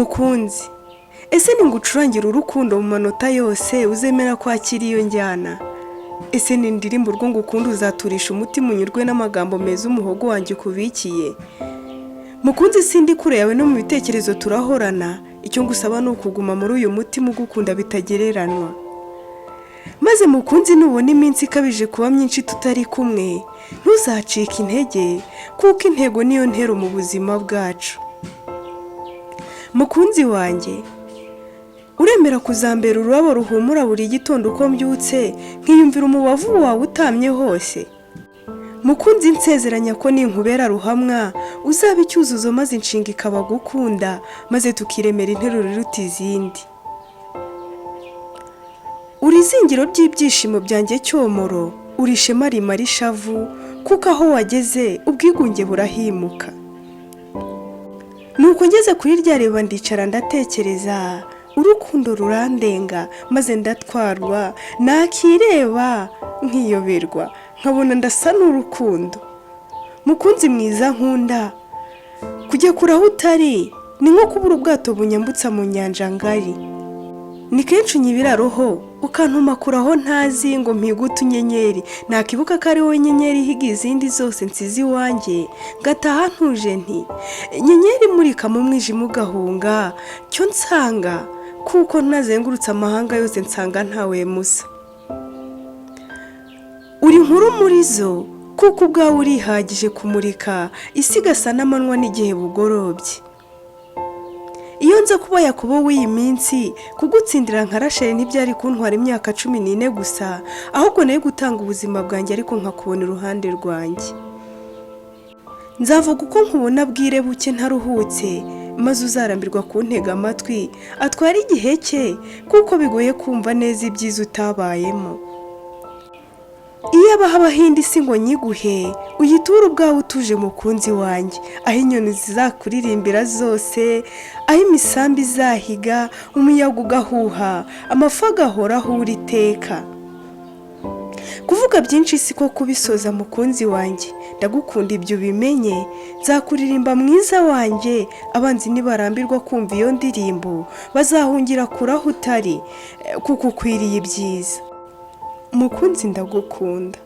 Mukunzi, ese ningucurangira urukundo mu manota yose, uzemera kwakira iyo njyana? Ese nindirimba urwo ngukunda, uzaturisha umutima unyurwe n'amagambo meza umuhogo wanjye ukubikiye? Mukunzi, sindi kure yawe, no mu bitekerezo turahorana. Icyo ngusaba ni ukuguma muri uyu mutima ugukunda bitagereranwa. Maze mukunzi, nubona iminsi ikabije kuba myinshi tutari kumwe, ntuzacike intege, kuko intego niyo ntero mu buzima bwacu. Mukunzi wanjye, uremera kuzambera ururabo ruhumura buri gitondo uko mbyutse, nkiyumvira umubavu wawe utamye hose? Mukunzi, nsezeranya ko ninkubera ruhamwa, uzaba icyuzuzo, maze inshinga ikaba gukunda, maze tukiremera interuro iruta izindi. Uri izingiro ry'ibyishimo byanjye cyomoro, uri ishema rimara ishavu, kuko aho wageze ubwigunge burahimuka. Nuko ngeze kuri rya riba, ndicara ndatekereza, urukundo rurandenga, maze ndatwarwa, nakireba nkiyoberwa, nkabona ndasa n'urukundo. Mukunzi mwiza nkunda, kujya kure aho utari ni nko kubura ubwato bunyambutsa mu nyanja ngari. Ni kenshi unyibira roho, ukantuma kure aho ntazi ngo mpige utunyenyeri, nakibuka ko ari wowe nyenyeri ihiga izindi zose nsize iwanjye, ngataha ntuje nti: "Nyenyeri imurika mu mwijima ugahunga, cyo nsanga", kuko ntazengurutse amahanga yose nsanga ntawe musa. Uri nkuru muri zo, kuko ubwawe urihagije kumurika isi igasa n'amanywa n'igihe bugorobye. Iyo nza kuba Yakobo w'iyi minsi, kugutsindira nka Rasheli ntibyari kuntwara imyaka 14 gusa, ahubwo nayo gutanga ubuzima bwanjye ariko nkakubona iruhande rwanjye. Nzavuga uko nkubona bwire buke ntaruhutse, maze uzarambirwa kuntega amatwi atware igihe cye, kuko bigoye kumva neza ibyiza utabayemo. Iyo habaho indi si ngo nyiguhe, uyiture ubwawe utuje, mukunzi wanjye, aho inyoni zizakuririmbira zose, aho imisambi izahiga, umuyaga ugahuha, amafi agahoraho uri iteka. Kuvuga byinshi si ko kubisoza. Mukunzi wanjye, ndagukunda, ibyo ubimenye. Nzakuririmba, mwiza wanjye. Abanzi nibarambirwa kumva iyo ndirimbo, bazahungira kure aho utari, kuko ukwiriye ibyiza. Mukunzi, ndagukunda.